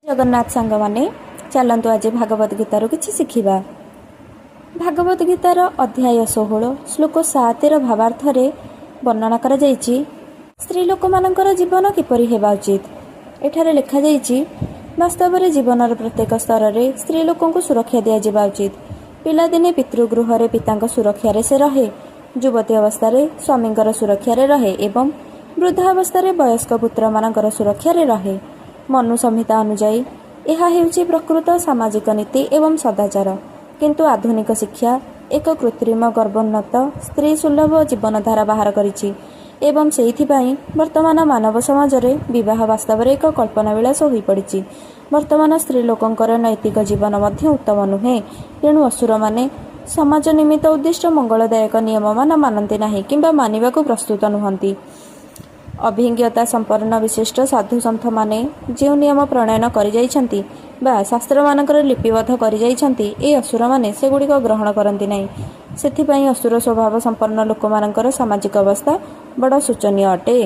ଜଗନ୍ନାଥ ସାଙ୍ଗମାନେ, ଚାଲନ୍ତୁ ଆଜି ଭାଗବତ ଗୀତାରୁ କିଛି ଶିଖିବା। ଭାଗବତ ଗୀତାର ଅଧ୍ୟାୟ 16, ଶ୍ଲୋକ 7ର ଭାବାର୍ଥରେ ବର୍ଣ୍ଣନା କରାଯାଇଛି ସ୍ତ୍ରୀ ଲୋକମାନଙ୍କର ଜୀବନ କିପରି ହେବା ଉଚିତ। ଏଠାରେ ଲେଖାଯାଇଛି, ବାସ୍ତବରେ ଜୀବନର ପ୍ରତ୍ୟେକ ସ୍ତରରେ ସ୍ତ୍ରୀ ଲୋକଙ୍କୁ ସୁରକ୍ଷା ଦିଆଯିବା ଉଚିତ। ପିଲାଦିନେ ପିତୃଗୃହରେ ପିତାଙ୍କ ସୁରକ୍ଷାରେ ସେ ରହେ, ଯୁବତୀ ଅବସ୍ଥାରେ ସ୍ୱାମୀଙ୍କର ସୁରକ୍ଷାରେ ରହେ ଏବଂ ବୃଦ୍ଧାବସ୍ଥାରେ ବୟସ୍କ ପୁତ୍ରମାନଙ୍କର ସୁରକ୍ଷାରେ ରହେ। ମନୁ ସଂହିତା ଅନୁଯାୟୀ ଏହା ହେଉଛି ପ୍ରକୃତ ସାମାଜିକ ନୀତି ଏବଂ ସଦାଚାର। କିନ୍ତୁ ଆଧୁନିକ ଶିକ୍ଷା ଏକ କୃତ୍ରିମ ଗର୍ବୋନ୍ନତ ସ୍ତ୍ରୀ ସୁଲଭ ଜୀବନଧାରା ବାହାର କରିଛି ଏବଂ ସେଇଥିପାଇଁ ବର୍ତ୍ତମାନ ମାନବ ସମାଜରେ ବିବାହ ବାସ୍ତବରେ ଏକ କଳ୍ପନା ବିଳାସ ହୋଇପଡ଼ିଛି। ବର୍ତ୍ତମାନ ସ୍ତ୍ରୀ ଲୋକଙ୍କର ନୈତିକ ଜୀବନ ମଧ୍ୟ ଉତ୍ତମ ନୁହେଁ। ତେଣୁ ଅସୁରମାନେ ସମାଜ ନିମିତ୍ତ ଉଦ୍ଦିଷ୍ଟ ମଙ୍ଗଳଦାୟକ ନିୟମମାନ ମାନନ୍ତି ନାହିଁ କିମ୍ବା ମାନିବାକୁ ପ୍ରସ୍ତୁତ ନୁହନ୍ତି। ଅଭିଜ୍ଞତା ସମ୍ପନ୍ନ ବିଶିଷ୍ଟ ସାଧୁ ସନ୍ଥମାନେ ଯେଉଁ ନିୟମ ପ୍ରଣୟନ କରିଯାଇଛନ୍ତି ବା ଶାସ୍ତ୍ରମାନଙ୍କରେ ଲିପିବଦ୍ଧ କରିଯାଇଛନ୍ତି, ଏହି ଅସୁରମାନେ ସେଗୁଡ଼ିକ ଗ୍ରହଣ କରନ୍ତି ନାହିଁ। ସେଥିପାଇଁ ଅସୁର ସ୍ୱଭାବ ସମ୍ପନ୍ନ ଲୋକମାନଙ୍କର ସାମାଜିକ ଅବସ୍ଥା ବଡ଼ ଶୋଚନୀୟ ଅଟେ।